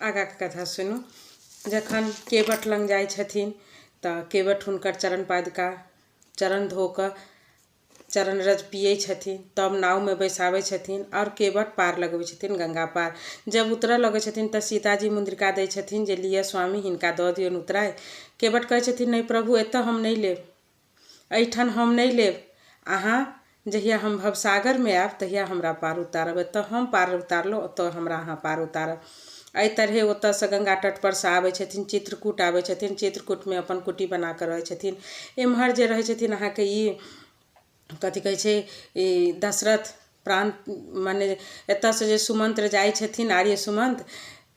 आगाँके कथा सुनू। जखन केवट लग जाइ छथिन तऽ केवट हुनकर चरण पादुका चरण धो कऽ चरण रज पियै छथिन, तब नावमे बैसाबै छथिन आओर केवट पार लगबै छथिन गंगा पार। जब उतरऽ लगै छथिन तऽ सीताजी मुद्रिका दै छथिन जे लिअ स्वामी, हिनका दऽ दियौन उतराय। केवट कहै छथिन, नहि प्रभु, एतऽ हम नहि लेब, एहिठाम हम नहि लेब, अहाँ जहिया हम भवसागरमे आयब तहिया हमरा पार उतारब। एतऽ हम पार उतारलहुँ, ओतऽ हमरा अहाँ पार उतारब। एहि तरहे ओतऽसँ गंगा तटपर सँ आबै छथिन, चित्रकूट आबै छथिन। चित्रकूटमे अपन कुटी बना कऽ रहै छथिन। एम्हर जे रहै छथिन अहाँके ई कथी कहै छै, ई दशरथ प्राण, मने एतऽसँ जे सुमन्त्र जाइ छथिन, आर्य सुमन्त्र,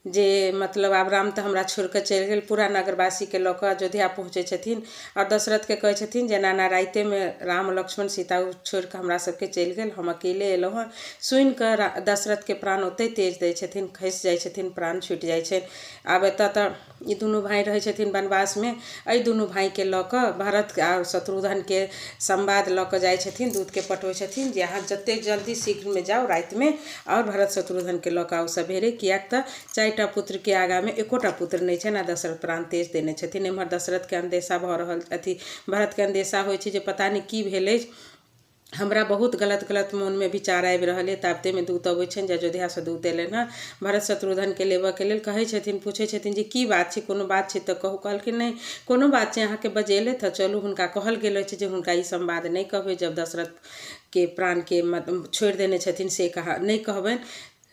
जे मतलब आब राम तऽ हमरा छोड़िकऽ चलि गेल, पूरा नगरवासीके लऽ कऽ अयोध्या पहुँचै छथिन आओर दशरथके कहै छथिन जे एना एना रातिमे राम लक्ष्मण सीता छोड़िकऽ हमरा सबके चलि गेल, हम अकेले एलहुँ हँ। सुनिकऽ दशरथके प्राण ओतहि तेज दै छथिन, खसि जाइ छथिन, प्राण छुटि जाइ छनि। आब एतऽ तऽ ई दुनू भाय रहै छथिन वनवासमे। एहि दुनू भायके लऽ कऽ भरत आओर शत्रुघ्नके संवाद लऽ कऽ जाइ छथिन, दूतके पठबै छथिन जे अहाँ जतेक जल्दी शीघ्रमे जाउ रातिमे आओर भरत शत्रुघ्नके लऽ कऽ आउ सवेरे, किएक तऽ चारिटा पुत्रके आगाँमे एकोटा पुत्र नहि छनि आ दशरथ प्राण तेज देने छथिन। एम्हर दशरथके अन्देशा भऽ रहल, अथी भरतके अन्देशा होइ छै जे पता नहि की भेल अछि, हमरा बहुत गलत गलत मोनमे विचार आबि रहल अइ। ताबतेमे दूत अबै छनि जे अयोध्यासँ दूत अयलनि हँ भरत शत्रुघ्नके लेबऽके लेल। कहै छथिन, पूछै छथिन जे की बात छै, कोनो बात छै तऽ कहू। कहलखिन, नहि कोनो बात छै, अहाँके बजेलथि हँ, चलू। हुनका कहल गेल अछि जे हुनका ई संवाद नहि कहबै, जब दशरथके प्राणके छोड़ि देने छथिन से कहा नहि कहबनि।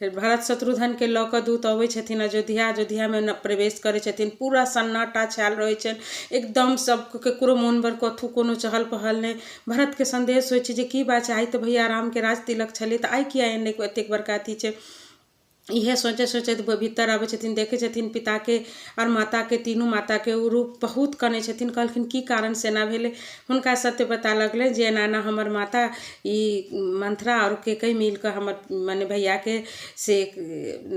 फेर भरत शत्रुघ्नके लऽ कऽ दूत अबै छथिन अयोध्या। अयोध्यामे प्रवेश करै छथिन, पूरा सन्नाटा छायल रहै छनि एकदम, सब ककरो मोनपर कथू कोनो चहल पहल नहि। भरतके सन्देश होइ छै जे की बात छै, आइ तऽ भैया रामके राज तिलक छलै, तऽ आइ किया एहन एतेक बड़का अथी छै? इएह सोचैत सोचैत भीतर अबै छथिन, देखै छथिन पिताके आओर माताके, तीनू माताके ओ रूप, बहुत कनै छथिन। कहलखिन, की कारणसँ एना भेलै? हुनका सत्य पता लगलै जे एना एना हमर माता ई मन्थरा आओर कैकेयी मिल कऽ हमर मने भैयाके से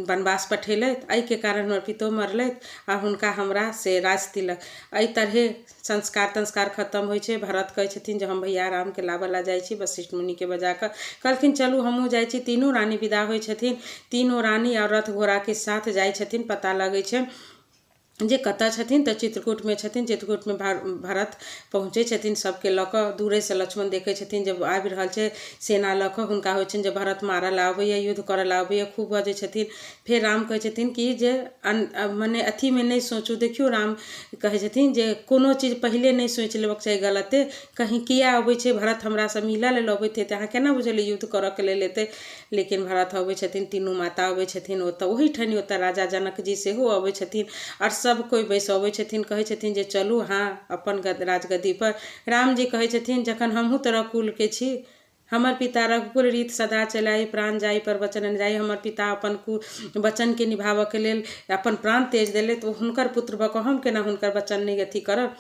वनवास पठेलथि, एहिके कारण हमर पितो मरलथि आ हुनका हमरा से राज तिलक। एहि तरहे संस्कार तंस्कार खतम होइ छै। भरत कहै छथिन जे हम भैया रामके लाबऽ लए जाइ छी। वशिष्ठ मुनिके बजा कऽ कहलखिन, चलू, हमहूँ जाइ छी। तीनू रानी विदा होइ छथिन। तीनू रानी आओर रथ घोड़ाके साथ जाइ छथिन। पता लगै छै जे कतऽ छथिन, तऽ चित्रकूटमे छथिन। चित्रकूटमे भरत पहुँचै छथिन सबके लऽ कऽ। दूरेसँ लक्ष्मण देखै छथिन जे आबि रहल छै सेना लऽ कऽ। हुनका होइ छनि जे भरत मारऽ लए अबैए, युद्ध करऽ लए अबैए। खूब बजै छथिन। फेर राम कहै छथिन कि जे मने अथीमे नहि सोचू। देखियौ, राम कहै छथिन जे कोनो चीज पहिले नहि सोचि लेबक चाही गलते। कहीं किया अबै छै भरत? हमरासँ मिलऽ लेल अबैत हेतै, अहाँ केना बुझलियै युद्ध करऽके लेल एतै? लेकिन भरत अबै छथिन, तीनू माता अबै छथिन ओतऽ। ओहिठनी ओतऽ राजा जनक जी सेहो अबै छथिन आओर सब कोइ बैस अबै छथिन। कहै छथिन जे चलू अहाँ अपन राजगद्दीपर। रामजी कहै छथिन, जखन हमहूँ तऽ रघुकुलके छी, हमर पिता रघुकुल रीत सदा चलाइ, प्राण जाइ पर वचन न जाइ। हमर पिता अपन वचनके निभाबऽके लेल अपन प्राण तेज देलथि, तऽ हुनकर पुत्र भऽ कऽ हम केना हुनकर वचन नहि अथी करब?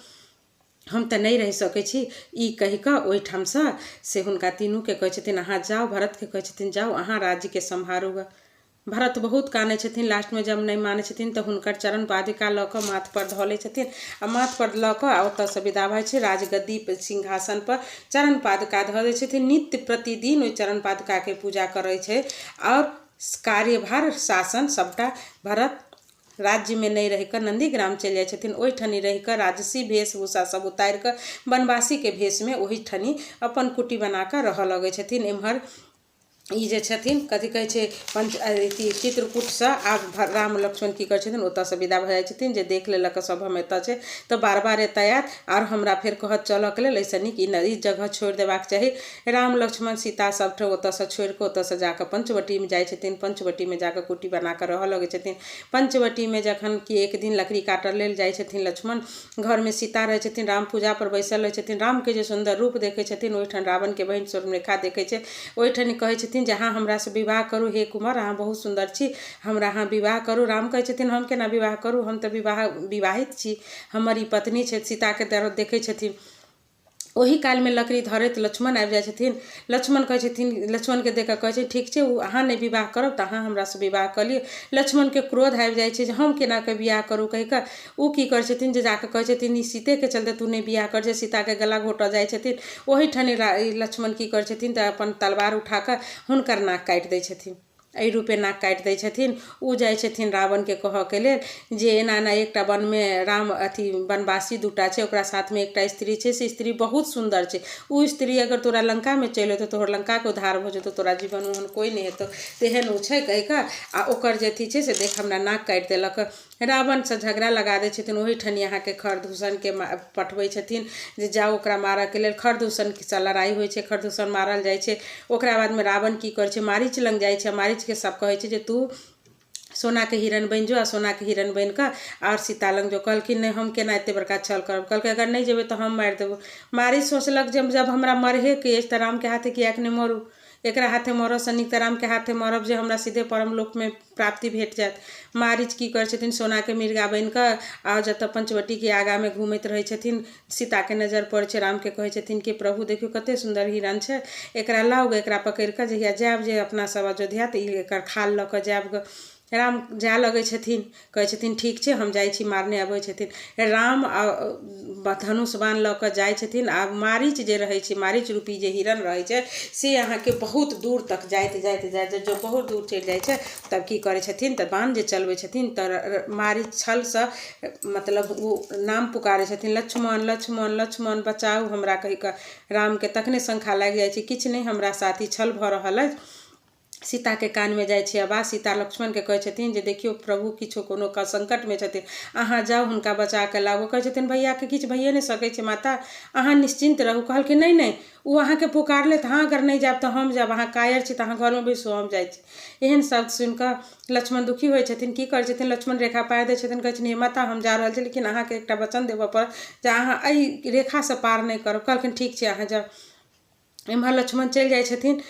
हम तऽ नहि रहि सकै छी। ई कहि कऽ ओहिठामसँ से हुनका तीनूके कहै छथिन, अहाँ जाउ। भरतके कहै छथिन, जाउ, अहाँ राज्यके सम्हारू गऽ। भरत बहुत कानै छथिन। लास्टमे जब नहि मानै छथिन तऽ हुनकर चरण पादुका लऽ कऽ माथपर धऽ लै छथिन आ माथपर लऽ कऽ आ ओतऽसँ विदा भऽ जाइ छै। राजगद्दी सिंहासनपर चरण पादुका धऽ दै छथिन। नित्य प्रतिदिन ओहि चरण पादुकाके पूजा करै छै आओर कार्यभार शासन सभटा। भरत राज्यमे नहि रहि कऽ नन्दीग्राम चलि जाइ छथिन। ओहिठनी रहि कऽ राजसी वेशभूषा सब उतारि कऽ वनवासीके भेषमे ओहिठनी अपन कुटी बना कऽ रहऽ लगै छथिन। एम्हर ई जे छथिन, कथी कहै छै, पञ्च अथी चित्रकूटसँ आब राम लक्ष्मण की करै छथिन? ओतऽसँ विदा भऽ जाइ छथिन जे देख लेलक सब हम एतऽ छै तऽ बार बार एतऽ आयत आओर हमरा फेर कहत चलऽके लेल, एहिसँ नीक ई जगह छोड़ि देबाक चाही। राम लक्ष्मण सीता सबठाम ओतऽसँ छोड़िकऽ ओतऽसँ जाकऽ पञ्चवटीमे जाइ छथिन। पञ्चवटीमे जाकऽ कुटी बनाकऽ रहऽ लगै छथिन। पञ्चवटीमे जखन कि एक दिन लकड़ी काटऽ लेल जाइ छथिन लक्ष्मण, घरमे सीता रहै छथिन, राम पूजापर बैसल रहै छथिन। रामके जे सुन्दर रूप देखै छथिन, ओहिठाम रावणके बहिन सुर्पनखा देखै छै। ओहिठाम कहै छथिन जे अहाँ हमरासँ विवाह करू, हे कुमार, अहाँ बहुत सुन्दर छी, हमरा अहाँ विवाह करू। राम कहै छथिन, हम केना विवाह करू? हम तऽ विवाह विवाहित छी, हमर ई पत्नी छथि। सीताके देखै छथिन। ओही कालमे लकड़ी धरैत लक्ष्मण आबि जाइ छथिन। लक्ष्मण कहै छथिन, लक्ष्मणके देख कऽ कहै छै, ठीक छै, ओ अहाँ नहि विवाह करब तऽ अहाँ हमरासँ विवाह कऽ लिअ। लक्ष्मणके क्रोध आबि जाइ छै जे हम केना कऽ बियाह करू कहि कऽ। ओ की करै छथिन जे जाकऽ कहै छथिन, ई सीतेके चलते तू नहि बियाह करै छै। सीताके गला घोंटऽ जाइ छथिन। ओहिठाम लक्ष्मण की करै छथिन तऽ अपन तलवार उठा कऽ हुनकर नाक काटि दै छथिन। एहि रूपे नाक काटि दै छथिन। ओ जाइ छथिन रावणके कहऽके लेल जे एना एना एकटा वनमे राम अथी वनवासी दूटा छै, ओकरा साथमे एकटा स्त्री छै, से स्त्री बहुत सुन्दर छै। ओ स्त्री अगर तोरा लङ्कामे चलि अयतौ, तोहर लङ्काके उद्धार भऽ जेतौ, तोरा जीवनमे ओहन कोइ नहि हेतौ, तेहन ओ छै कहि कऽ। आ ओकर जे अथी छै से देख हमरा नाक काटि देलक। रावणसँ झगड़ा लगा दै छथिन। ओहिठनी अहाँके खरदूषणके पठबै छथिन जे जाउ ओकरा मारऽके लेल। खरदूषणसँ लड़ाइ होइ छै, खरदूषण मारल जाइ छै। ओकरा बादमे रावण की करै छै? मारीच लग जाइ छै। मारीचके सब कहै छै जे तू सोनाके हिरण बनि जो आ सोनाके हिरण बनि कऽ आओर सीता लग जो। कहलखिन, नहि, हम केना एतेक बड़का छल करब? कहलकै, अगर नहि जेबै तऽ हम मारि देबौ। मारीच सोचलक जे जब हमरा मरहेके अछि तऽ रामके हाथे किएक नहि मरू? एकरा हाथे मरऽसँ नीक तऽ रामके हाथे मरब, जे हमरा सीधे परम लोकमे प्राप्ति भेट जायत। मारीच की करै छथिन? सोनाके मृगा बनि कऽ आओर जतऽ पञ्चवटीके आगाँमे घूमैत रहै छथिन, सीताके नजर पड़ै छै। रामके कहै छथिन कि प्रभु, देखियौ कते सुन्दर हिरण छै, एकरा लाउ गे, एकरा पकड़ि कऽ जहिया जायब जे अपना सब अयोध्या तऽ ई एकर खाल लऽ कऽ जायब गे। राम जाय लगै छथिन, कहै छथिन, ठीक छै, हम जाइ छी मारने अबै छथिन। राम धनुष बाण लऽ कऽ जाइ छथिन। आ मारीच जे रहै छै, मारीच रूपी जे हिरण रहै छै, से अहाँके बहुत दूर तक जाइत जाइत जाइत जब बहुत दूर चलि जाइ छै, तब की करै छथिन? तऽ बाण जे चलबै छथिन तऽ मारीच छलसँ मतलब ओ नाम पुकारै छथिन, लक्ष्मण, लक्ष्मण, लक्ष्मण, बचाउ हमरा कहि कऽ। रामके तखने शङ्का लागि जाइ छै, किछु नहि हमरा साथ ई छल भऽ रहल अछि। सीताके कानमे जाइ छै आवाज। सीता लक्ष्मणके कहै छथिन जे देखियौ, प्रभु किछो कोनो सङ्कटमे छथिन, अहाँ जाउ, हुनका बचा कऽ लाउ। ओ कहै छथिन, भैयाके किछु भइए नहि सकै छै माता, अहाँ निश्चिन्त रहू। कहलखिन, नहि नहि, ओ अहाँके पुकारलथि, अहाँ अगर नहि जायब तऽ हम जायब। अहाँ कायर छी तऽ अहाँ घरमे बैसू, हम जाइ छी। एहन शब्द सुनि कऽ लक्ष्मण दुखी होइ छथिन। की करै छथिन लक्ष्मण? रेखा पारि दै छथिन। कहै छथिन, हे माता, हम जा रहल छी, लेकिन अहाँके एकटा वचन देबऽ पड़त जे अहाँ एहि रेखासँ पार नहि करब। कहलखिन, ठीक छै, अहाँ जाउ। एम्हर लक्ष्मण चलि जाइ छथिन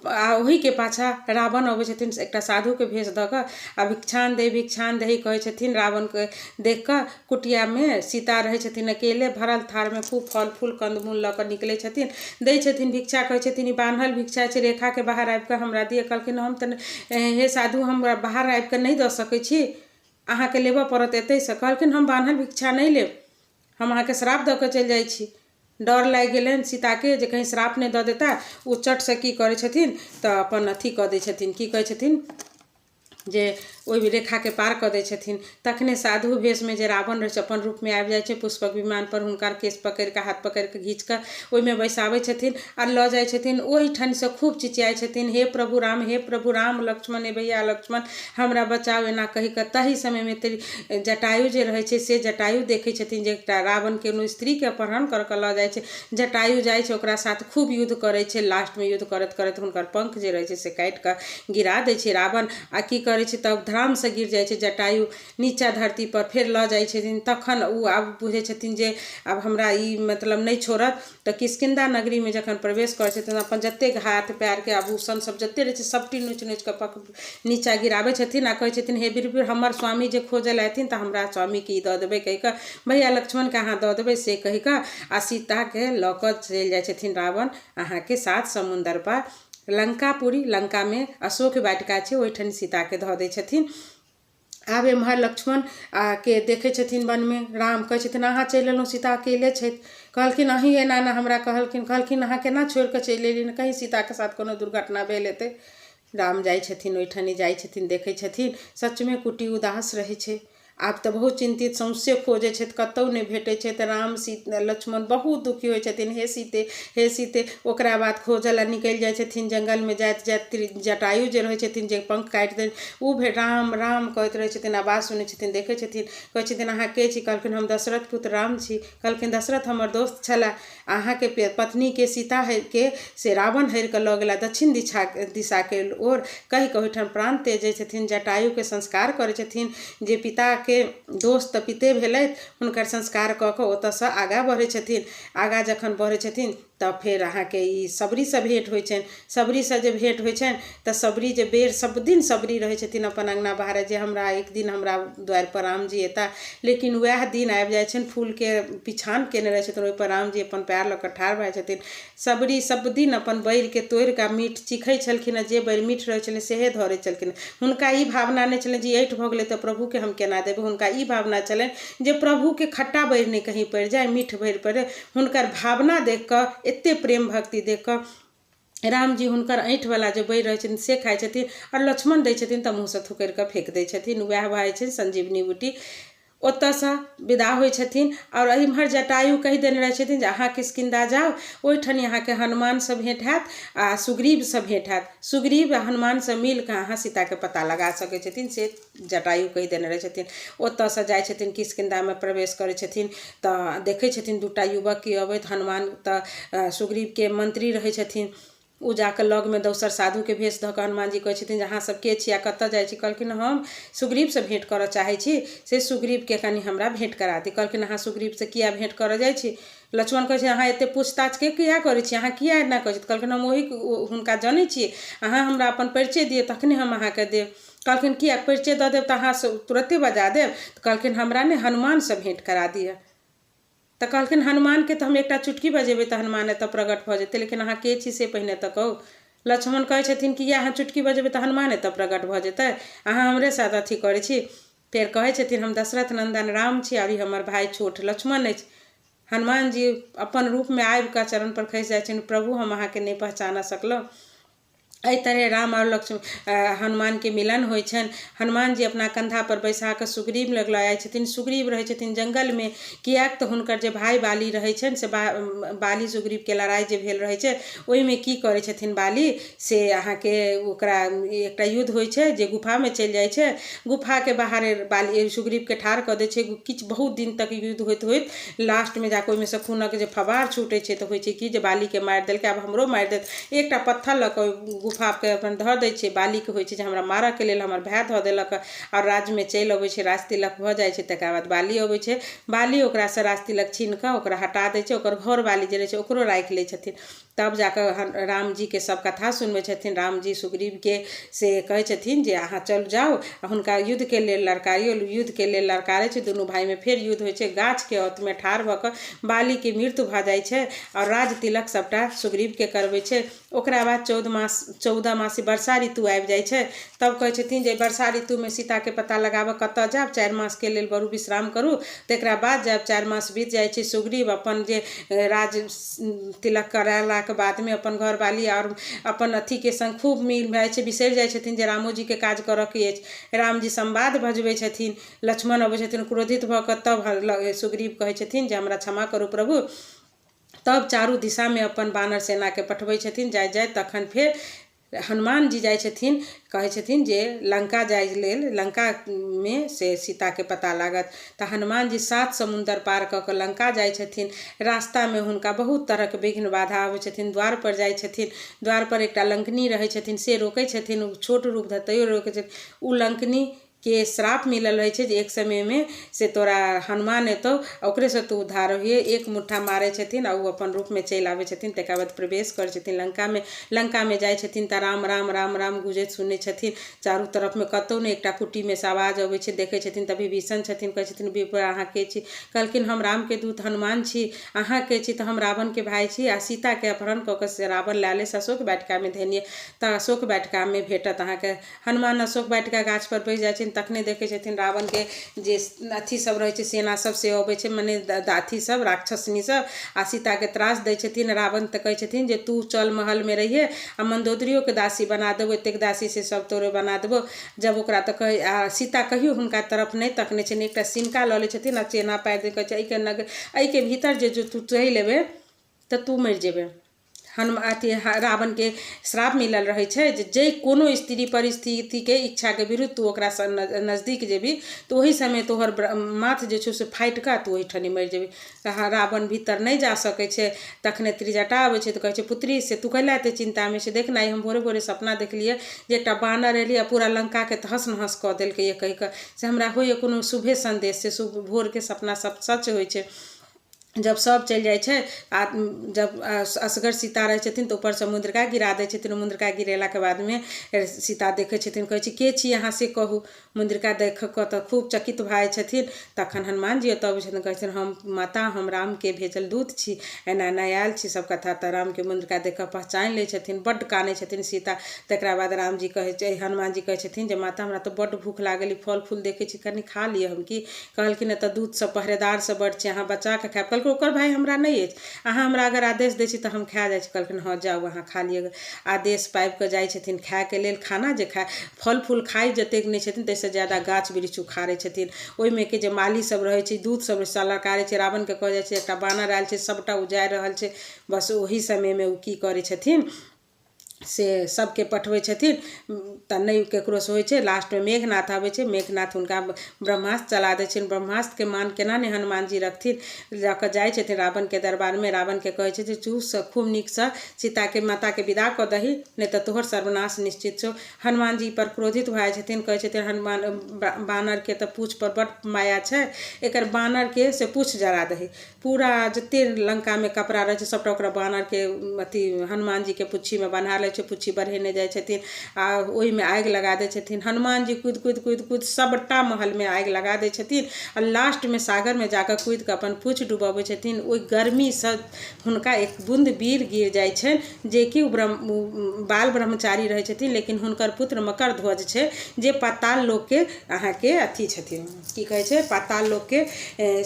आ ओहीके पाछाँ रावण अबै छथिन एकटा साधुके भेष धऽ कऽ आ भिक्षां देहि, भिक्षां देहि कहै छथिन। रावणके देख कऽ कुटियामे सीता रहै छथिन अकेले। भरल थारमे खूब फल फूल कन्दमूल लऽ कऽ निकलै छथिन, दै छथिन भिक्षा। कहै छथिन, ई बान्हल भिक्षा छै, रेखाके बाहर आबि कऽ हमरा दिअ। कहलखिन, हम तऽ हे साधु, हम बाहर आबि कऽ नहि दऽ सकै छी, अहाँके लेबऽ पड़त एतहिसँ। कहलखिन, हम बान्हल भिक्षा नहि लेब, हम अहाँके श्राप दऽ कऽ चलि जाइ छी। डर लागि गेलनि सीताके जे कहीं श्राप नहि दऽ देता। ओ चटसँ की करै छथिन तऽ अपन अथी कऽ दै छथिन, की कहै छथिन जे ओहि रेखाके पार कऽ दै छथिन। तखने साधु भेषमे जे रावण रहै छै, अपन रूपमे आबि जाइ छै पुष्पक विमानपर। हुनकर केश पकड़ि कऽ, हाथ पकड़ि कऽ, घीच कऽ ओहिमे बैसाबै छथिन आ लऽ जाइ छथिन। ओहिठामसँ खूब चिचियाइ छथिन, हे प्रभु राम, हे प्रभु राम, लक्ष्मण, हे भैया लक्ष्मण, हमरा बचाउ, एना कहि कऽ। ताहि समयमे जटायु जे रहै छै, से जटायु देखै छथिन जे एकटा रावण कोनो स्त्रीके अपहरण कऽ कऽ लऽ जाइ छै। जटायु जाइ छै, ओकरा साथ खूब युद्ध करै छै। लास्टमे युद्ध करैत करैत हुनकर पंख जे रहै छै से काटि कऽ गिरा दै छै रावण। आ की करै छै? तब धड़ामसँ गिर जाइ छै जटायु नीचा धरती पर। फेर लऽ जाइ छथिन। तखन ओ आब बुझै छथिन जे आब हमरा ई मतलब नहि छोड़त। तऽ किष्किन्धा नगरीमे जखन प्रवेश करै छथिन, अपन जतेक हाथ पएरके आभूषण सब जतेक रहै छै, सबटी नोचि नोचि कऽ नीचा गिराबै छथिन आ कहै छथिन, हे वीर, हमर स्वामी जे खोजऽ लए अयथिन तऽ हमरा स्वामीके ई दऽ देबै कहि कऽ, भैया लक्ष्मणके अहाँ दऽ देबै, से कहि कऽ। आ सीताके लऽ कऽ चलि जाइ छथिन रावण अहाँके सात समुन्दर पार लङ्कापुरी। लङ्कामे अशोक वाटिका छै, ओहिठाम सीताके धऽ दै छथिन। आब एम्हर लक्ष्मण के देखै छथिन वनमे राम। कहै छथिन, अहाँ चलि एलहुँ, सीता अकेले छथि। कहलखिन, अहीँ एना एना हमरा कहलखिन। कहलखिन, अहाँ केना छोड़ि कऽ चलि एलियनि? कहीँ सीताके साथ कोनो दुर्घटना भेल हेतै। राम जाइ छथिन ओहिठनी, जाइ छथिन, देखै छथिन, सचमे कुटी उदास रहै छै। आब तऽ बहुत चिन्तित, सौँसे खोजै छथि, कतहु नहि भेटै छथि राम सीता लक्ष्मण। बहुत दुखी होइ छथिन, हे सीते, हे सीते। ओकरा बाद खोजऽ लए निकलि जाइ छथिन। जङ्गलमे जाइत जाइत जटायु जे रहै छथिन, जे पङ्ख काटि देने, ओ भेट राम राम कहैत रहै छथिन। आवाज सुनै छथिन, देखै छथिन। कहै छथिन, अहाँ के छी? कहलखिन, हम दशरथ पुत्र राम छी। कहलखिन, दशरथ हमर दोस्त छलाह, अहाँके पत्नीके सीता के से रावण हरि कऽ लऽ गेला दक्षिण दिशा दिशाके ओर, कहि कऽ ओहिठाम प्राण त्यजै छथिन। जटायुके संस्कार करै छथिन, जे पिताके दोस्त तऽ पिते भेलथि। हुनकर संस्कार कऽ कऽ ओतऽसँ आगाँ बढ़ै छथिन। आगाँ जखन बढ़ै छथिन तऽ फेर अहाँके ई सबरीसँ भेँट होइ छनि। सबरीसँ जे भेँट होइ छनि तऽ सबरी जे बेर सब दिन सबरी रहै छथिन अपन अङ्गना बाहर जे हमरा एक दिन हमरा दुआरिपर रामजी एता। लेकिन वएह दिन आबि जाइ छनि। फूलके बिछान केने रहै छथिन, ओहिपर रामजी अपन पयर लऽ कऽ ठाढ़ भऽ जाइ छथिन। सबरी सब दिन अपन बैरके तोड़ि कऽ मीठ चीखै छलखिन हँ। जे बैर मीठ रहै छलै सएह धरै छलखिन। हुनका ई भावना नहि छलनि जे ई ऐठ भऽ गेलै तऽ प्रभुके हम केना देबै। हुनका ई भावना छलनि जे प्रभुके खट्टा बैर नहि कहीँ पड़ि जाय, मीठ बैर पड़ै। हुनकर भावना देखि कऽ, एतेक प्रेम भक्ति देखि कऽ रामजी हुनकर ऐँठवला जे बैर रहै छथिन से खाइ छथिन आओर लक्ष्मण दै छथिन तऽ मुँहसँ थुकड़ि कऽ फेक दै छथिन। वएह भऽ जाइ छनि संजीवनी बूटी। ओतऽसँ विदा होइ छथिन आओर एम्हर जटायु कहि देने रहै छथिन जे अहाँ किष्किन्धा जाउ, ओहिठाम अहाँके हनुमानसँ भेँट हैत आओर सुग्रीवसँ भेँट हैत। सुग्रीव आ हनुमानसँ मिलिकऽ अहाँ सीताके पता लगा सकै छथिन से जटायु कहि देने रहै छथिन। ओतऽसँ जाइ छथिन किष्किन्धामे प्रवेश करै छथिन तऽ देखै छथिन दूटा युवकके अबैत। हनुमान तऽ सुग्रीवके मन्त्री रहै छथिन। ओ जाकऽ लगमे दोसर साधुके भेष धऽ कऽ हनुमानजी कहै छथिन जे अहाँ सब के छी आओर कतऽ जाइ छी? कहलखिन हम सुग्रीवसँ भेँट करऽ चाहै छी, से सुग्रीवके कनि हमरा भेँट करा दी। कहलखिन अहाँ सुग्रीवसँ किए भेँट करऽ जाइ छी? लक्ष्मण कहै छै अहाँ एते पूछताछ के किए करै छी? अहाँ किए एना करै छी? तऽ कहलखिन हम ओही हुनका जनै छी, अहाँ हमरा अपन परिचय दिअ तखने हम अहाँके देब। कहलखिन किए परिचय दऽ देब तऽ अहाँ तुरते बजा देब? तऽ कहलखिन हमरा ने हनुमानसँ भेँट करा दिअ। तऽ कहलखिन हनुमानके तऽ हम एकटा चुटकी बजेबै तऽ हनुमान एतऽ प्रकट भऽ जेतै, लेकिन अहाँ के छी से पहिने तऽ कहू। लक्ष्मण कहै छथिन कि अहाँ चुटकी बजेबै तऽ हनुमान एतऽ प्रकट भऽ जेतै, अहाँ हमरे साथ अथी करै छी। फेर कहै छथिन हम दशरथ नन्दन राम छी आओर ई हमर भाय छोट लक्ष्मण अछि। हनुमान जी अपन रूपमे आबि कऽ चरणपर खसि जाइ छथिन, प्रभु हम अहाँके नहि पहचानऽ सकलहुँ। एहि तरहे राम आओर लक्ष्मण हनुमानके मिलन होइ छनि। हनुमान जी अपना कन्धापर बैसा कऽ सुग्रीव लग लऽ जाइ छथिन। सुग्रीव रहै छथिन जङ्गलमे, किएक तऽ हुनकर जे भाय बाली रहै छनि से बाली सुग्रीवके लड़ाइ जे भेल रहै छै ओहिमे की करै छथिन बाली से अहाँके ओकरा एकटा युद्ध होइ छै जे गुफामे चलि जाइ छै। गुफाके बाहर बाली सुग्रीवके ठाढ़ कऽ दै छै। किछु बहुत दिन तक युद्ध होइत होइत लास्टमे जाकऽ ओहिमेसँ खूनक जे फवार छूटै छै तऽ होइ छै कि जे बालीके मारि देलकै, आब हमरो मारि देत। एकटा पत्थर लऽ कऽ ओहि गुफाके अपन धऽ दै छै। बालीके होइ छै जे हमरा मारऽके लेल हमर भाय धऽ देलक आओर राज्यमे चलि अबै छै, राज तिलक भऽ जाइ छै। तकरा बाद बाली अबै छै, बाली ओकरासँ राज तिलक छीन कऽ ओकरा हटा दै छै, ओकर घरवाली जे रहै छै ओकरो राखि लै छथिन। तब जाकऽ रामजीके सब कथा सुनबै छथिन। रामजी सुग्रीवके से कहै छथिन जे अहाँ चल जाउ आ हुनका युद्धके लेल ललकारियौ। युद्धके लेल ललकारै छै, दुनू भाइमे फेर युद्ध होइ छै। गाछके औतमे ठाढ़ भऽ कऽ बालीके मृत्यु भऽ जाइ छै आओर राज तिलक सबटा सुग्रीवके करबै छै। ओकरा बाद 14 मासी वर्षा ऋतु आबि जाइ छै। तब कहै छथिन जे वर्षा ऋतुमे सीताके पता लगाबऽ कतऽ जायब, 4 मासके लेल बरू विश्राम करू, तकरा बाद जायब। 4 मास बीत जाइ छै। सुग्रीव अपन जे राज तिलक करेलाके बादमे अपन घरवाली आओर अपन अथीके सङ्ग खूब मिल भए जाइ छै। बिसरि जाइ छथिन जे रामोजीके काज करऽके अछि। रामजी संवाद भजबै छथिन, लक्ष्मण अबै छथिन क्रोधित भऽ कऽ। तब सुग्रीव कहै छथिन जे हमरा क्षमा करू प्रभु। तब चारू दिशामे अपन बानर सेनाके पठबै छथिन। जाइत जाइत तखन फेर हनुमान जी जाइ छथिन, कहै छथिन जे लङ्का जाइ लेल, लङ्कामे से सीताके पता लागत। तऽ हनुमान जी 7 समुन्दर पार कऽ कऽ लङ्का जाइ छथिन। रास्तामे हुनका बहुत तरहके विघ्न बाधा अबै छथिन। द्वारपर जाइ छथिन, द्वारपर एकटा लङ्कनी रहै छथिन से रोकै छथिन। ओ छोट रूप धऽ तैयो रोकै छथिन। ओ लङ्कनी के श्राप मिलल रहै छै जे एक समयमे से तोरा हनुमान एतौ आ ओकरेसँ तू उद्धार होइहे। एक मुट्ठा मारै छथिन आ ओ अपन रूपमे चलि आबै छथिन। तकरा बाद प्रवेश करै छथिन लङ्कामे। लङ्कामे जाइ छथिन तऽ राम राम राम राम गुजैत सुनै छथिन चारू तरफमे, कतहु नहि। एकटा कुटीमे सँ आवाज अबै छै। देखै छथिन तऽ विभीषण छथिन। कहै छथिन विप्र अहाँ के छी? कहलखिन हम रामके दूत हनुमान छी। अहाँ के छी? तऽ हम रावणके भाय छी आ सीताके अपहरण कऽ कऽ से रावण लए ले अशोक वाटिकामे धेने, तऽ अशोक वाटिकामे भेटत अहाँके। हनुमान अशोक वाटिका गाछपर बैस जाइ छथिन। तखने देखै छथिन रावणके जे अथी सब रहै छै, सेना सब से अबै छै, मने अथी सब राक्षसनी सब आ सीताके त्रास दै छथिन। रावण तऽ कहै छथिन जे तू चल महलमे रहिहे आ मन्दोदरियोके दासी बना देबो, एतेक दासी से सब तोरे बना देबो। जब ओकरा तऽ कहै आ सीता कहियो हुनका तरफ नहि तकने छनि। एकटा सिनका लऽ लै छथिन आ चेना पारि दै, कहै छै एहिके नग एहिके भीतर जे तू चलि एबै तऽ तू मरि जेबै। अथी रावणके श्राप मिलल रहै छै जे जाहि कोनो स्त्री परिस्थितिके इच्छाके विरुद्ध तू ओकरासँ नजदीक जेबही तऽ ओहि समय तोहर माथ जे छौ से फाटि कऽ तू ओहिठनी मरि जेबही। तऽ रावण भीतर नहि जा सकै छै। तखने त्रिजटा अबै छै तऽ कहै छै पुत्री से तू कैला एते चिन्तामे छै? देख ने, आइ हम भोरे भोरे सपना देखलियै जे एकटा बानर एलै आ पूरा लङ्काके तहस नहस कऽ देलकै। कहि कऽ से हमरा होइए कोनो शुभे सन्देश छै, शुभ भोरके सपना सब सच होइ छै। जब सब चलि जाइ छै आ जब असगर सीता रहै छथिन तऽ ऊपरसँ मुन्द्रिका गिरा दै छथिन। मुन्द्रिका गिरेलाके बादमे सीता देखै छथिन, कहै छै के छी अहाँ से कहू। मुन्द्रिका देख कऽ तऽ खूब चकित भऽ जाइ छथिन। तखन हनुमान जी ओतऽ अबै छथिन, कहै छथिन हम माता हम रामके भेजल दूत छी, एना एना आयल छी सब कथा। तऽ रामके मुन्द्रिका देख कऽ पहचानि लै छथिन। बड्ड कानै छथिन सीता। तकरा बाद रामजी कहै छै, हनुमान जी कहै छथिन जे माता हमरा तऽ बड्ड भूख लागल, ई फल फूल देखै छी, कनि खा लिअ हम की। कहलखिन एतऽ दूत सब पहरेदार सब बड्ड छै, अहाँ बचा कऽ खायब। कहलकै कहलकै ओकर भाय हमरा नहि अछि, अहाँ हमरा अगर आदेश दै छी तऽ हम खा जाइ छी। कहलखिन हँ जाउ अहाँ खा लिअ। आदेश पाबिकऽ जाइ छथिन खायके लेल खाना, जे खाय फल फूल खाइ जतेक नहि छथिन ताहिसँ ज्यादा गाछ वृक्ष उखाड़ै छथिन। ओहिमे के जे माली सब रहै छै, दूत सब ललकारै छै, रावणके कहल जाइ छै एकटा बानर आयल छै, सबटा उजाड़ि रहल छै। बस ओही समयमे ओ की करै छथिन से सबके पठबै छथिन, तऽ नहि ककरोसँ होइ छै। लास्टमे मेघनाथ आबै छै, मेघनाथ हुनका ब्रह्मास्त्र चला दै छनि। ब्रह्मास्त्रके मान केना नहि हनुमान जी रखथिन। लऽ कऽ जाइ छथिन रावणके दरबारमे, रावणके कहै छै जे चूसँ खूब नीकसँ सीताके माताके विदा कऽ दही, नहि तऽ तोहर सर्वनाश निश्चित छौ। हनुमान जी पर क्रोधित भऽ जाइ छथिन। कहै छथिन हनुमान बानरके तऽ पूँछपर बड्ड माया छै, एकर बानरके से पूँछ जरा दही। पूरा जते लङ्कामे कपड़ा रहै छै सबटा ओकरा बानरके अथी हनुमान जीके पुच्छीमे बन्हा लै छै, पुच्छी बढ़ेने जाइ छथिन आ ओहिमे आगि लगा दै छथिन। हनुमान जी कुदि कुदि कुदि कुदि सबटा महलमे आगि लगा दै छथिन आ लास्टमे सागरमे जाकऽ कुदिकऽ अपन पूँछ डुबऽबै छथिन। ओहि गर्मीसँ हुनका एक बून्द वीर गिर जाइ छनि, जेकि ओ ब्रह्म बाल ब्रह्मचारी रहै छथिन, लेकिन हुनकर पुत्र मकर ध्वज छै जे पाताल लोकके अहाँके अथी छथिन, की कहै छै, पाताल लोकके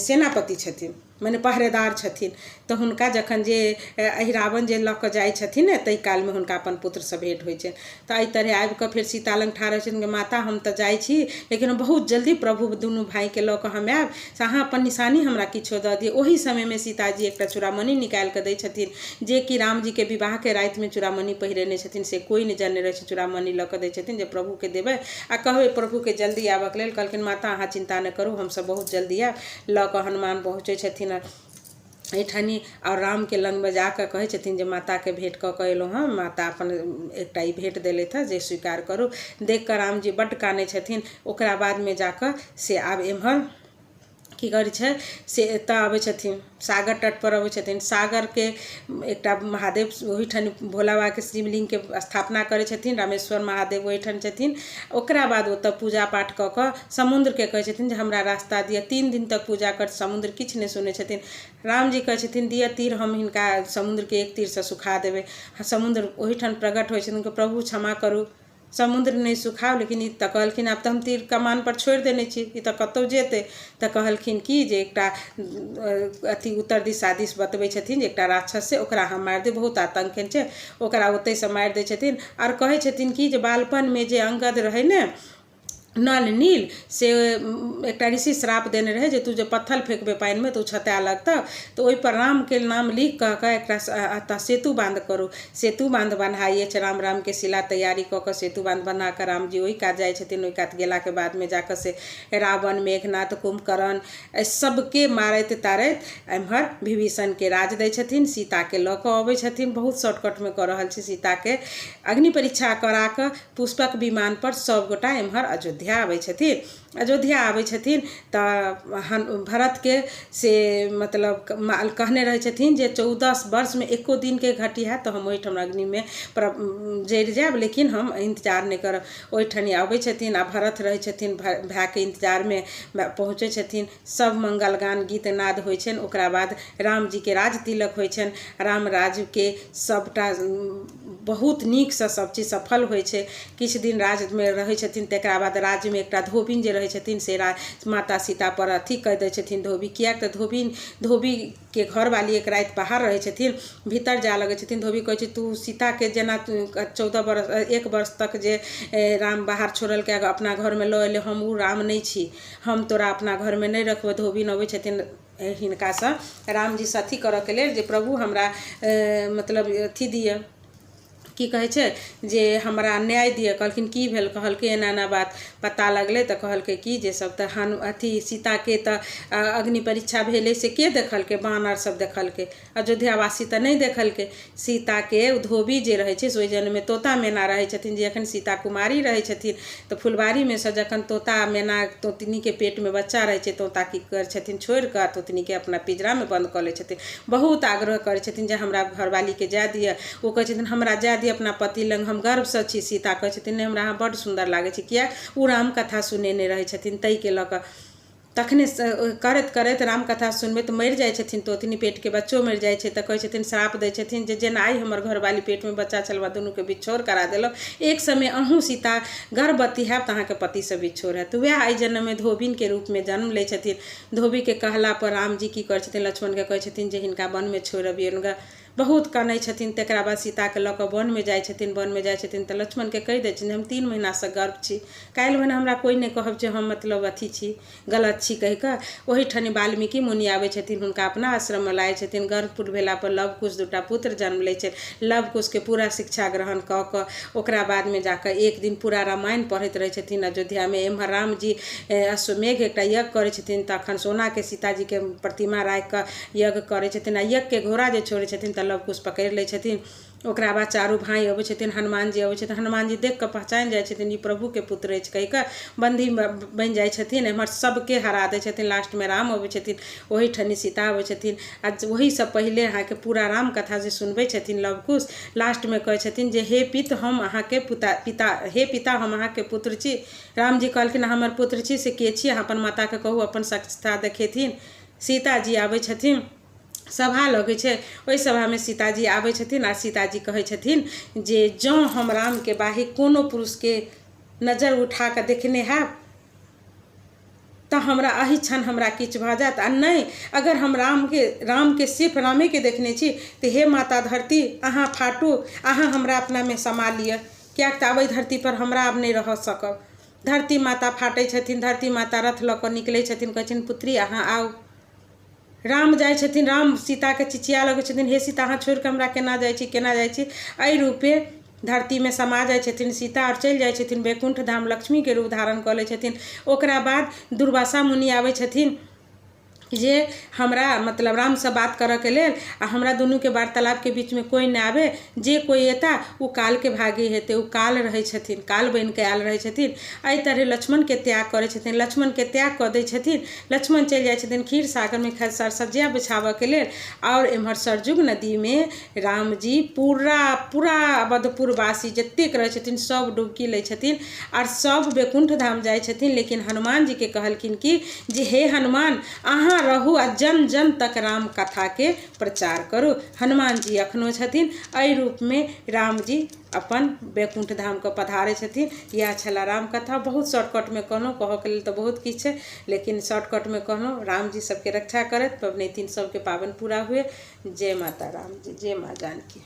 सेनापति छथिन, मने पहरेदार छथिन। तऽ हुनका जखन जे अहिरावण जे लऽ कऽ जाइ छथिन ने, ताहि कालमे हुनका अपन पुत्रसँ भेँट होइ छनि। तऽ एहि तरहे आबि कऽ फेर सीता लग ठाढ़ होइ छथिन, माता हम तऽ जाइ छी, लेकिन हम बहुत जल्दी प्रभु दुनू भाइके लऽ कऽ हम आयब, से अहाँ अपन निशानी हमरा किछो दऽ दिअ। ओही समयमे सीताजी एकटा चूड़ामणि निकालि कऽ दै छथिन, जेकि रामजीके विवाहके रातिमे चूड़ामणि पहिरेने छथिन, से कोइ नहि जनने रहै छै। चूड़ामणि लऽ कऽ दै छथिन जे प्रभुके देबै आ कहबै प्रभुके जल्दी आबऽके लेल। कहलखिन माता अहाँ चिन्ता नहि करू, हमसभ बहुत जल्दी आयब। लऽ कऽ हनुमान पहुँचै छथिन एहिठानी आओर रामके लगमे जा कऽ कहै छथिन जे माताके भेँट कऽ कऽ एलहुँ हँ, माता अपन एकटा ई भेँट देलथि हँ जे स्वीकार करू। देख कऽ रामजी बड्ड कानै छथिन। ओकरा बादमे जा कऽ से आब एम्हर की करै छै से एतऽ अबै छथिन, सागर तटपर अबै छथिन। सागरके एकटा महादेव ओहिठाम भोला बाबाके शिवलिङ्गके स्थापना करै छथिन, रामेश्वर महादेव ओहिठाम छथिन। ओकरा बाद ओतऽ पूजा पाठ कऽ कऽ समुद्रके कहै छथिन जे हमरा रास्ता दिअ। 3 दिन तक पूजा कर समुद्र किछु नहि सुनै छथिन। रामजी कहै छथिन दिअ तीर, हम हिनका समुद्रके एक तीरसँ सुखा देबै। समुद्र ओहिठाम प्रकट होइ छथिन, प्रभु क्षमा करू, समुद्र नहि सुखाउ। लेकिन ई तऽ कहलखिन आब तऽ हम तीर कमानपर छोड़ि देने छी, ई तऽ कतहु जेतै। तऽ कहलखिन कि जे एकटा अथी उत्तर दिशा दिस बतबै छथिन जे एकटा राक्षस छै, ओकरा हम मारि देब, बहुत आतङ्क छै, ओकरा ओतहिसँ मारि दै छथिन। आओर कहै छथिन कि जे बालपनमे जे अङ्गद रहै ने, नल नील, से एकटा ऋषि श्राप देने रहै जे तू जे पत्थर फेकबै पानिमे तऽ ओ छताए लगतौ। तऽ ओहिपर रामके नाम लिख कऽ कऽ एकटा एतऽ सेतु बान्ध करू। सेतु बान्ध बन्हाइ अछि, राम रामके शिला तैयारी कऽ कऽ सेतु बान्ध बना कऽ रामजी ओहि कात जाइ छथिन। ओहि कात गेलाके बादमे जा कऽ से रावण, मेघनाथ, कुम्भकर्ण सबके मारैत तारैत एम्हर विभीषणके राज दै छथिन, सीताके लऽ कऽ अबै छथिन। बहुत शॉर्टकटमे कऽ रहल छी। सीताके अग्नि परीक्षा करा कऽ पुष्पक विमानपर सभगोटा एम्हर अयोध्या अबै छथिन। अयोध्या आबै छथिन तऽ भरतके से मतलब कहने रहै छथिन जे 14 वर्षमे एको दिनके घटी हैत तऽ हम ओहिठाम अग्निमे जरि जायब, लेकिन हम इन्तजार नहि करब। ओहिठाम अबै छथिन आ भरत रहै छथिन भायके इन्तजारमे, पहुँचै छथिन। सभ मङ्गल गान गीत नाद होइ छनि। ओकरा बाद रामजीके राज तिलक होइ छनि। राम राज्यके सभटा बहुत नीकसँ सभ चीज सफल होइ छै। किछु दिन राज्यमे रहै छथिन, तकरा बाद राज्यमे एकटा धोबिन जे रहै छथिन से माता सीतापर अथी कऽ दै छथिन धोबी। किएक तऽ धोबिन धोबीके घरवाली एक राति बाहर रहै छथिन, भीतर जाय लगै छथिन। धोबी कहै छै तू सीताके जेना 14 बरस 1 वर्ष तक जे राम बाहर छोड़लकै अपना घरमे लऽ एलै, हम ओ राम नहि छी, हम तोरा अपना घरमे नहि रखबौ। धोबिन अबै छथिन हिनकासँ रामजीसँ अथी करऽके लेल जे प्रभु हमरा मतलब अथी दिअ, की कहै छै जे हमरा न्याय दिअ। कहलखिन की भेल? कहलकै एना एना बात पता लगलै। तऽ कहलकै कि जे सब तऽ हनु अथी सीताके तऽ अग्नि परीक्षा भेलै से के देखलकै? बानर सब देखलकै, अयोध्यावासी तऽ नहि देखलकै। सीताके धोबी जे रहै छै से ओहि जन्ममे तोता मैना रहै छथिन। जे जखन सीता कुमारी रहै छथिन तऽ फुलबारीमे सँ जखन तोता मैना तोतनीके पेटमे बच्चा रहै छै, तोता की करै छथिन, छोड़ि कऽ तोतनीके अपना पिजरामे बन्द कऽ लै छथिन। बहुत आग्रह करै छथिन जे हमरा घरवालीके जाय दिअ। ओ कहै छथिन हमरा जाय दिअ अपना पति लग, हम गर्भसँ छी। सीता कहै छथिन नहि, हमरा अहाँ बड्ड सुन्दर लागै छी। किएक? ओ राम कथा सुनेने रहै छथिन ताहिके लऽ कऽ। तखने करैत करैत रामकथा सुनबैत मरि जाइ छथिन, तऽ ओतनी पेटके बच्चो मरि जाइ छै। तऽ कहै छथिन, श्राप दै छथिन जे जेना आइ हमर घरवाली पेटमे बच्चा छल, दुनूके बिछोड़ करा देलहुँ, एक समय अहूँ सीता गर्भवती हैब तऽ अहाँके पतिसँ बिछोड़ हैत। वएह एहि जन्ममे धोबिनके रूपमे जन्म लै छथिन। धोबीके कहलापर रामजी की करै छथिन, लक्ष्मणके कहै छथिन जे हिनका वनमे छोड़ि अबियौन। बहुत कनै छथिन। तकरा बाद सीताके लऽ कऽ वनमे जाइ छथिन। वनमे जाइ छथिन तऽ लक्ष्मणके कहि दै छथिन, हम 3 महीनासँ गर्भ छी, काल्हि भने हमरा कोइ नहि कहब जे हम मतलब अथी छी, गलत छी कहि कऽ। ओहिठाम वाल्मीकि मुनि आबै छथिन, हुनका अपना आश्रममे लाबै छथिन। गर्भपुर भेलापर लव कुश 2टा पुत्र जन्म लै छै। लव कुशके पूरा शिक्षा ग्रहण कऽ कऽ ओकरा बादमे जाकऽ एक दिन पूरा रामायण पढ़ैत रहै छथिन अयोध्यामे। एम्हर रामजी अश्वमेघ एकटा यज्ञ करै छथिन, तखन सोनाके सीताजीके प्रतिमा राखिकऽ यज्ञ करै छथिन आ यज्ञके घोड़ा जे छोड़ै छथिन तऽ लव कुश पकड़ि लै छथिन। ओकरा बाद चारू भाइ अबै छथिन, हनुमान जी अबै छथिन। हनुमान जी देख कऽ पहचानि जाइ छथिन, ई प्रभुके पुत्र अछि कहि कऽ बन्दी बनि जाइ छथिन। एम्हर सबके हरा दै छथिन। लास्टमे राम अबै छथिन, ओहिठाम सीता अबै छथिन। आ ओहिसँ पहिले अहाँके पूरा राम कथा जे सुनबै छथिन लव कुश, लास्टमे कहै छथिन जे हे पित हम अहाँके पिता, हे पिता हम अहाँके पुत्र छी। रामजी कहलखिन हमर पुत्र छी से के छी, अहाँ अपन माताके कहू, अपन सक्षता देखेथिन। सीताजी आबै छथिन, सभा लगै छै, ओहि सभामे सीताजी आबै छथिन आ सीताजी कहै छथिन जे जँ हम रामके बाही कोनो पुरुषके नजर उठा कऽ देखने हैब तऽ हमरा एहि क्षण हमरा किछु भऽ जायत, आ नहि अगर हम रामके सिर्फ रामेके देखने छी तऽ हे माता धरती अहाँ फाटू, अहाँ हमरा अपनामे समा लिअ, किएक तऽ आब एहि धरतीपर हमरा आब नहि रह सकब। धरती माता फाटै छथिन, धरती माता रथ लऽ कऽ निकलै छथिन, कहै छथिन पुत्री अहाँ आउ। राम जाइ छथिन, राम सीताके चिचिया लगै छथिन, हे सीता अहाँ छोड़िकऽ हमरा केना जाइ छी, केना जाइ छी। एहि रूपे धरतीमे समा जाइ छथिन सीता आओर चलि जाइ छथिन वैकुण्ठ धाम, लक्ष्मीके रूप धारण कऽ लै छथिन। ओकरा बाद दुर्वासा मुनि आबै छथिन जे हमरा मतलब रामसँ बात करऽके लेल, आ हमरा दुनूके वार्तालापके बीचमे कोइ नहि आबै, जे कोइ एता ओ कालके भागी हेतै, ओ काल रहै छथिन, काल बनिके आयल रहै छथिन। एहि तरहे लक्ष्मणके त्याग करै छथिन, लक्ष्मणके त्याग कऽ दै छथिन। लक्ष्मण चलि जाइ छथिन क्षीर सागरमे सरसज्जा बिछाबऽके लेल। आओर एम्हर सरजुग नदीमे रामजी पूरा पूरा अवधपुरवासी जतेक रहै छथिन सब डुबकी लै छथिन आर सब वैकुण्ठ धाम जाइ छथिन। लेकिन हनुमान जीके कहलखिन कि जे हे हनुमान अहाँ रहू आ जन जन तक राम कथाके प्रचार करू। हनुमान जी अखनो छथिन। एहि रूपमे रामजी अपन वैकुण्ठ धामके पधारै छथिन। इएह छलै राम कथा। बहुत शॉर्टकटमे कहलहुँ, कहऽके लेल तऽ बहुत किछु छै, लेकिन शॉर्टकटमे कहलहुँ। रामजी सबके रक्षा करथि, पबनैतिन सबके पाबनि पूरा हुए। जय माता राम जी, जय माँ जानकी।